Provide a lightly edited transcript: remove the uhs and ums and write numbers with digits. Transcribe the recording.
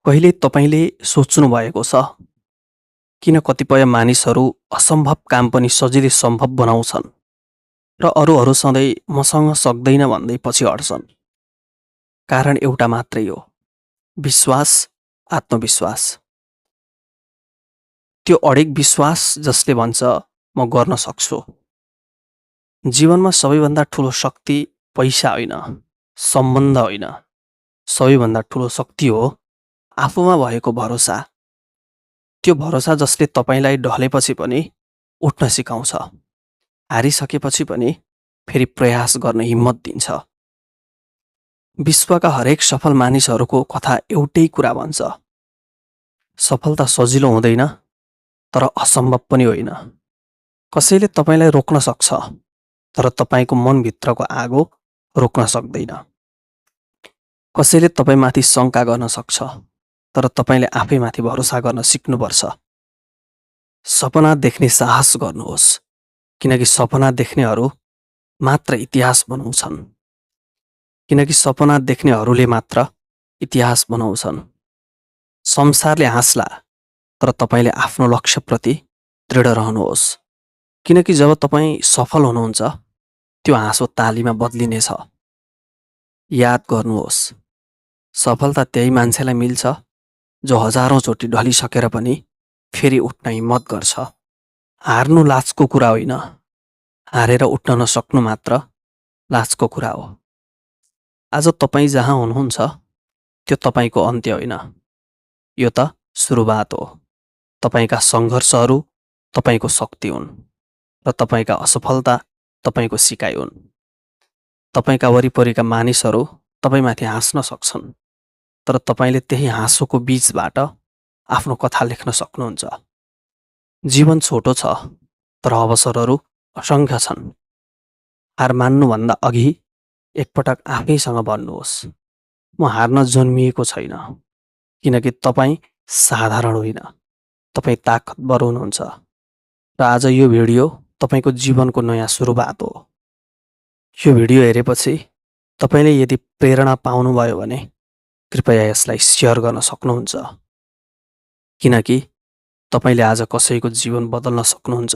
कहिले तपाईँले सोच्नु भएको छ किन कतिपय मानिसहरू असम्भव काम पनि सजिलै सम्भव बनाउँछन् र अरूहरू सधैँ मसँग सक्दैन भन्दै पछि हट्छन्? कारण एउटा मात्रै हो, विश्वास, आत्मविश्वास। त्यो अडिग विश्वास जसले भन्छ म गर्न सक्छु। जीवनमा सबैभन्दा ठुलो शक्ति पैसा होइन, सम्बन्ध होइन, सबैभन्दा ठुलो शक्ति हो आफूमा भएको भरोसा। त्यो भरोसा जसले तपाईँलाई ढलेपछि पनि उठ्न सिकाउँछ, हारिसकेपछि पनि फेरि प्रयास गर्न हिम्मत दिन्छ। विश्वका हरेक सफल मानिसहरूको कथा एउटै कुरा भन्छ, सफलता सजिलो हुँदैन, तर असम्भव पनि होइन। कसैले तपाईँलाई रोक्न सक्छ, तर तपाईँको मनभित्रको आगो रोक्न सक्दैन। कसैले तपाईँमाथि शङ्का गर्न सक्छ, तर तपाईँले आफैमाथि भरोसा गर्न सिक्नुपर्छ। सपना देख्ने साहस गर्नुहोस्, किनकि सपना देख्नेहरू मात्र इतिहास बनाउँछन्। किनकि सपना देख्नेहरूले मात्र इतिहास बनाउँछन्। संसारले हाँस्ला, तर तपाईँले आफ्नो लक्ष्यप्रति दृढ रहनुहोस्, किनकि जब तपाईँ सफल हुनुहुन्छ त्यो हाँसो तालीमा बदलिनेछ। याद गर्नुहोस्, सफलता त्यही मान्छेलाई मिल्छ जो हजारौँचोटि ढलिसकेर पनि फेरि उठ्न हिम्मत गर्छ। हार्नु लाजको कुरा होइन, हारेर उठ्न नसक्नु मात्र लाजको कुरा हो। आज तपाईँ जहाँ हुनुहुन्छ त्यो तपाईँको अन्त्य होइन, यो त सुरुवात हो। तपाईँका सङ्घर्षहरू तपाईँको शक्ति हुन् र तपाईँका असफलता तपाईँको सिकाइ हुन्। तपाईँका वरिपरिका मानिसहरू तपाईँमाथि हाँस्न सक्छन्, तर तपाईँले त्यही हाँसोको बीचबाट आफ्नो कथा लेख्न सक्नुहुन्छ। जीवन छोटो छ, तर अवसरहरू असङ्ख्य छन्। हार मान्नुभन्दा अघि एकपटक आफैसँग भन्नुहोस्, म हार्न जन्मिएको छैन, किनकि तपाईँ साधारण होइन, तपाईँ ताकतवर हुनुहुन्छ। र आज यो भिडियो तपाईँको जीवनको नयाँ सुरुवात हो। यो भिडियो हेरेपछि तपाईँले यदि प्रेरणा पाउनुभयो भने कृपया यसलाई सेयर गर्न सक्नुहुन्छ, किनकि तपाईँले आज कसैको जीवन बदल्न सक्नुहुन्छ।